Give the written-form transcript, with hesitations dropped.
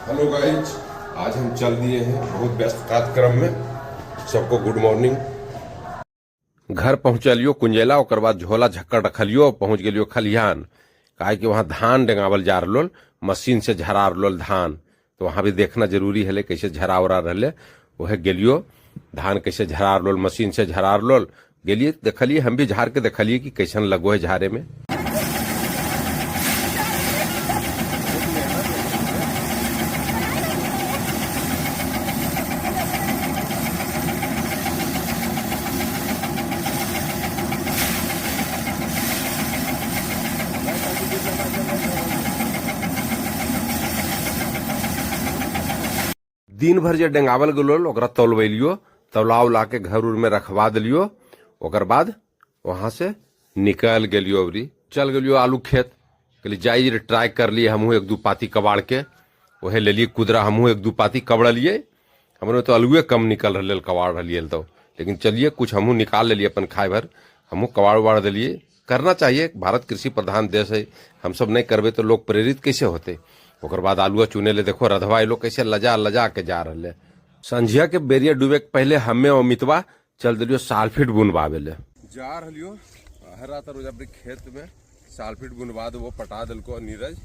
हेलो guys, आज हम चल दिए हैं बहुत व्यस्त कार्यक्रम में। सबको गुड मॉर्निंग। घर पहुंचलियो कुंजेला, ओकर बाद झोला झक्कड़ रखलियो, पहुंच गेलियो खलिहान। काहे कि वहां धान डेंगावल जा रहो, मशीन से झरा रहो धान, तो वहां भी देखना जरूरी है कैसे झरा उरा रहे। वह गेलियो धान कैसे झरा रहो, मशीन से झरा रहो। गेलिए देखलिए, हम भी झाड़ के देखलिए कि कैसन लगो है झाड़े में। दिन भर जे डेंगावल गेलो ओकरा तौलबेलियो, तौला उला के घर उर में रखवा दिलियो। ओकर बाद वहां से निकल गेलियो, अबरी चल गेलियो आलू खेत। कहली जाई रे ट्राई कर लिए हमहूँ एक दू पाती कबाड़ के। वह लेलिए कुदरा, हमहूँ एक दू पाती कबड़लिए। हमरो तो आलूए कम निकल रहा कबाड़ रहिए तो, लेकिन चलिए कुछ हमहूँ निकाल लेलिए अपन खाए भर, हमहूँ कबाड़ उबाड़ दिलिए। करना चाहिए, भारत कृषि प्रधान देश है, हम सब नहीं करबे तो लोग प्रेरित कैसे होते। ओकर बाद आलुआ चुने ले देखो रधवा लोग कैसे लजा लजा के जा रहे। संझिया के बेरिया डूबे के पहले हमें अमितवा चल दिलियो सालफिट बुनवावे ले जा रहियो। हरा रोज अपने खेत में सालफिट बुनवा दो, पटा दिलको नीरज।